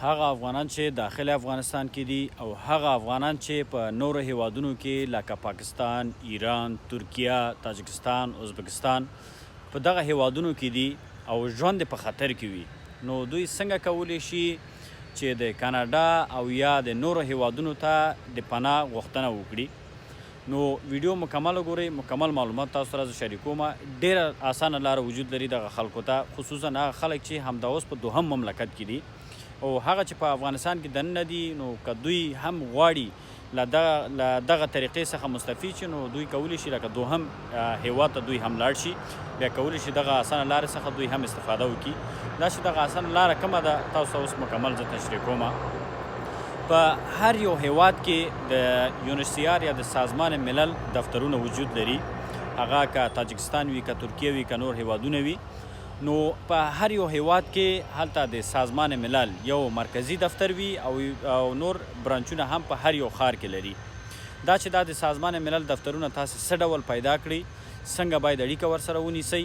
هغه افغانان چې داخل افغانستان کې دي او هغه افغانان چې په نورو هیوادونو کې لکه پاکستان، ایران، ترکیه، تاجکستان، ازبکستان په دغه هیوادونو کې دي او ژوند یې په خطر کې وي نو دوی څنګه کولی شي چې د کاناډا او یا د نورو هیوادونو ته د پناه غوښتنه وکړي؟ نو ویډیو مکمل وګورئ، مکمل معلومات تاسو سره زه شریکوم. ډیره اسانه لاره وجود لري دغه خلکو ته، خصوصا هغه خلک چې همدا اوس په دوهم مملکت کې دي او هغه چې په افغانستان کې دننه دي، نو که دوی هم غواړي له دغه له دغه طریقې څخه مستفید شي نو دوی کولی شي لکه دوهم هیواد ته دوی هم لاړ شي، بیا کولی شي دغه اسانه لارې څخه دوی هم استفاده وکړي. دا چې دغه اسانه لاره کومه ده تاسو ته اوس مکمل زه تشریح کوم. په هر یو هیواد کې د یونسیار یا د سازمان ملل دفترونه وجود لري، هغه که تاجکستان وي، که ترکیه وي، که نور هیوادونه وي. نو په هر یو هیواد کې هلته د سازمان ملل یو مرکزی دفتر وي او او نور برانچونه هم په هر یو ښار کې لري. دا چې دا د سازمان ملل دفترونه تاسو څه ډول پیدا کړئ، څنګه باید اړیکه ورسره ونیسئ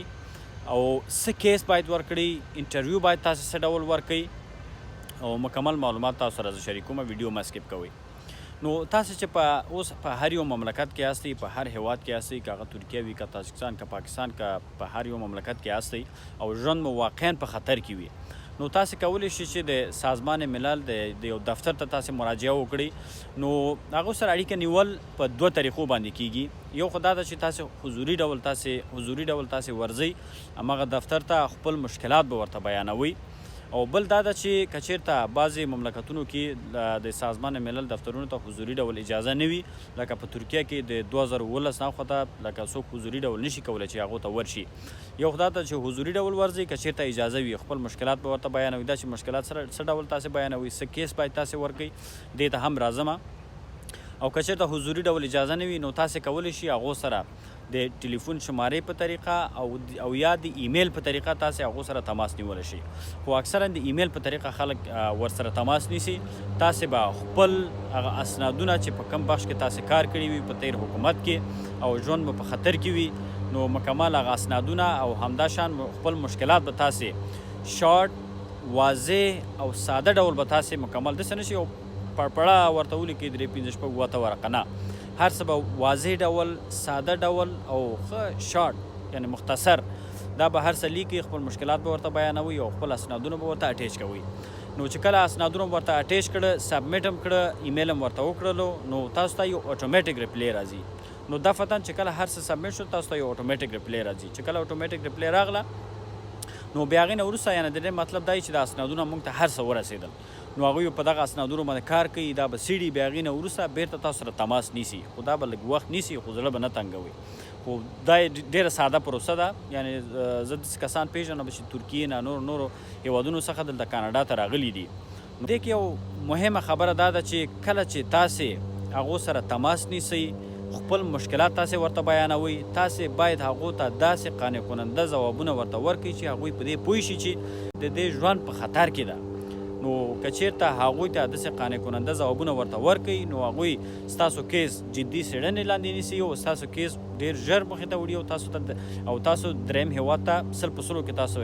او څه کیس باید ورکړئ، انټرویو باید تاسو څه ډول ورکړئ او مکمل معلومات تاسو سره زه شریکوم. ویډیو مه سکیپ کوئ. نو تاسو چې په اوس په هر یو مملکت کې یاستئ، په هر هیواد کې یاستئ، که هغه ترکیه وي، که تاجکستان، که پاکستان، که په هر یو مملکت کې یاستئ او ژوند مو واقعا په خطر کې وي، نو تاسو کولی شئ چې د سازمان ملل د یو دفتر ته تاسو مراجعه وکړئ. نو هغه سره اړیکه نیول په دوه طریقو باندې کیږي. یو خو دا ده چې تاسو حضوري ډول ورځئ هماغه دفتر ته، خپل مشکلات به ورته بیانوئ. او بل دا ده چې که چیرته بعضې مملکتونو کې د سازمان ملل دفترونو ته حضوري ډول اجازه نه وي، لکه په ترکیه کې د 2017 نه خواته لکه څوک حضوري ډول نشي کولی چې هغو ته ورشي. یو خو دا ده چې حضوري ډول ورځئ، که چیرته اجازه وي خپل مشکلات به ورته بیانوئ. دا چې مشکلات سره څه ډول تاسې بیانوئ، څه کیس باید تاسې ورکړئ، دې ته هم راځم. او که چیرته حضوري ډول اجازه نه وي نو تاسې کولی شئ هغو سره د ټلیفون شمارې په طریقه او یا د ایمیل په طریقه تاسې هغو سره تماس نیولی شئ. خو اکثرا د ایمیل په طریقه خلک ورسره تماس نیسي. تاسې به خپل هغه اسنادونه چې په کوم بخش کې تاسې کار کړی وي په تیر حکومت کې او ژوند مو په خطر کې وي، نو مکمل هغه اسنادونه او همداشان خپل مشکلات به تاسې شارټ، واضح او ساده ډول به تاسې مکمل، داسې نه چې یو پړپړه ورته ولیکئ درې، پنځه، شپږ، اووه ورقه، نه، هر څه به واضح ډول، ساده ډول او ښه شارټ یعنی مختصر دا به هر څه لیکئ، خپل مشکلات به ورته بیانوئ او خپل اسنادونه به ورته attach کوئ. نو چې کله اسنادونه ورته attach کړه، submit هم کړه، ایمیل هم ورته وکړلو، نو تاسو ته یو اتوماتیک reply راځي. نو دفعتا چې کله هر څه submit شو تاسو ته یو اتوماتیک reply راځي. چې کله اتوماتیک reply راغله نو بیا هغې نه وروسته، یعنې د دې مطلب دا چې د اسنادونه موږ ته هر څه ورسېدل، نو هغوی په دغه اسنادونو باندې کار کوي، دا به څېړي، بیا هغې نه وروسته بیرته تاسو سره تماس نیسي. خو دا به لږ وخت نیسي، خو زړه به نه تنګوي. خو دا ډېره ساده پروسه ده. یعنې زه داسې کسان پېژنم چې ترکیې نه، نورو نورو هیوادونو څخه دلته کاناډا ته راغلي دي. دې کې یو مهمه خبره دا ده چې کله چې تاسې هغو سره تماس نیسئ، خپل مشکلات تاسې ورته بیانوئ، تاسې باید هغو ته داسې قانع کننده ځوابونه ورته ورکړئ چې هغوی په دې پوه شي چې د دې ژوند په خطر کې ده. نو که چیرته هغوی ته داسې قانع کننده ځوابونه ورته ورکړئ نو هغوی ستاسو کیس جدي څېړنې لاندې نیسي او ستاسو کیس ډیر ژر مخې ته وړي او تاسو ته او تاسو دریم هیواد ته 100% کې تاسو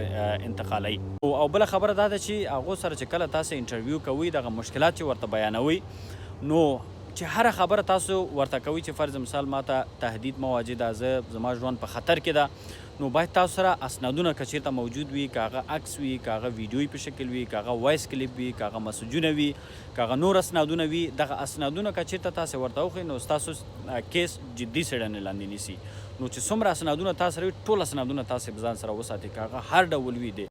انتقالوي. او بله خبره دا ده چې هغو سره چې کله تاسو انټرویو کوئ، دغه مشکلات چې ورته بیانوئ، نو چې هره خبره تاسو ورته کوئ چې فرض مثال ماته تهدید مواجه ده، زه زما ژوند په خطر کې ده، نو باید تاسو سره اسنادونه که چیرته موجود وي، که هغه عکس وي، که هغه ویډیوي په شکل وي، که هغه voice clip وي، که هغه مسجونه وي، که هغه نور اسنادونه وي، دغه اسنادونه که چیرته تاسو ورته وښیئ نو ستاسو کیس جدي څېړنې لاندې نیسي. نو چې څومره اسنادونه تاسو سره وي، ټول اسنادونه تاسو ځان سره وساتئ، که هغه هر ډول وي. دی